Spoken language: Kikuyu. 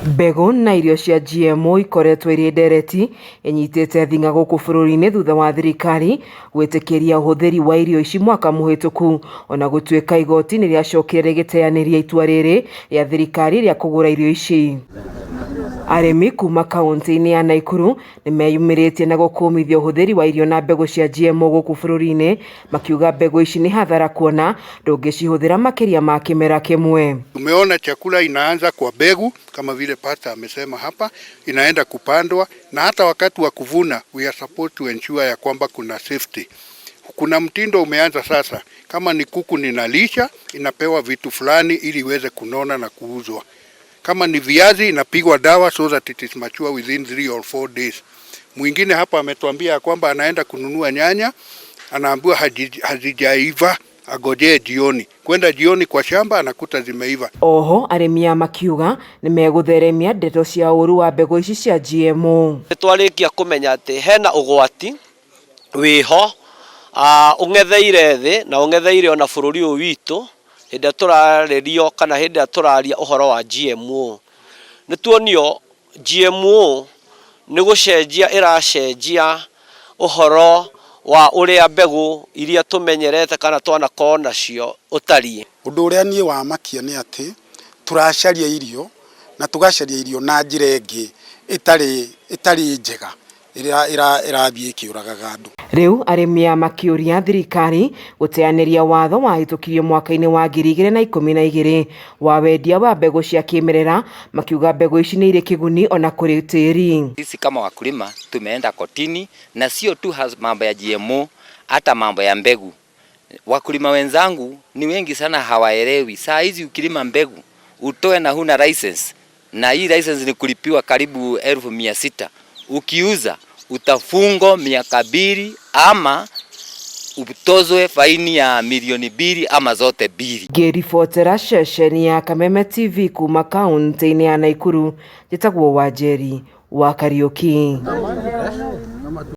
Mbegũ na irio cia GMO ikoretwo irĩ ndereti ĩnyitĩte thing'a gũkũ bũrũri-inĩ thutha wa thirikari gwĩtĩkĩria ũhũthĩri wa irio ici mwaka mũhĩtũku, ona gũtuĩka igoti nĩrĩacokire rĩgĩteanĩria itua rĩrĩ rĩa thirikari rĩa kũgũra irio ici. Arĩmi kuma kaunti-inĩ ya Naikuru nĩmeyumĩrĩtie na gũkũmithia ũhũthĩri wa irio na mbegũ cia GMO gũkũ bũrũri-inĩ, makiuga mbegũ ici nĩ hathara kuona ndũngĩcihũthĩra makĩria ma kĩmera kĩmwe. Tumeona chakula inaanza kwa mbegu kama vile pasta amesema hapa, inaenda kupandwa na hata wakati wa kuvuna we are supposed to ensure ya kwamba kuna safety. Kuna mtindo umeanza sasa, kama ni kuku ninalisha, inapewa vitu fulani ili iweze kunona na kuuzwa. Kama ni viazi inapigwa dawa so that it is mature within 3 or 4 days. Mwingine hapa ametuambia ya kwamba anaenda kununua nyanya, anaambiwa hazijaiva, agojee jioni. Kwenda jioni kwa shamba anakuta zimeiva. Oho arĩmi aya makiuga nĩmegũtheremia ndeto cia ũru wa mbegũ ici cia GMO. Nĩtwarĩkia kũmenya atĩ hena ũgwati wĩho ũng'etheire thĩ na ũng'etheire ona bũrũri ũyũ witũ hĩndĩ ĩrĩa tũrarĩrio kana hĩndĩ ĩrĩa tũraria ũhoro wa GMO. Nĩtuonio GMO nĩ gũcenjia ĩracenjia ũhoro wa ũrĩa mbegũ iria tũmenyerete kana twanakorwo nacio ũtariĩ. Ũndũ ũrĩa niĩ wamakia nĩ atĩ tũracaria irio na tũgacaria irio na njĩra ĩngĩ ĩtarĩ njega ĩrĩa ĩrathiĩ ĩkĩũragaga andũ. Rĩu arĩmi aya makĩũria thirikari gũteanĩria watho wahĩtũkirio mwaka-inĩ wa 2012 wa wendia wa mbegũ cia kĩmerera, makiuga mbegũ ici nĩ irĩ kĩguni ona kũrĩ tĩri. Sisi kama wakulima tumeenda kotini na sio tu mambo ya GMO, hata mambo ya mbegu. Wakulima wenzangu ni wengi sana hawaelewi. Saa hizi ukilima mbegu utoe na huna license, na hii license ni kulipiwa karibu 600,000. Ukiuza utafungwa miaka 2 ama utozwe faini ya milioni 2 ama zote mbili. Ngĩribotera ceceni ya Kameme TV kuma kaunti-inĩ ya Naikuru, njĩtagwo Wanjeri wa Kariũki.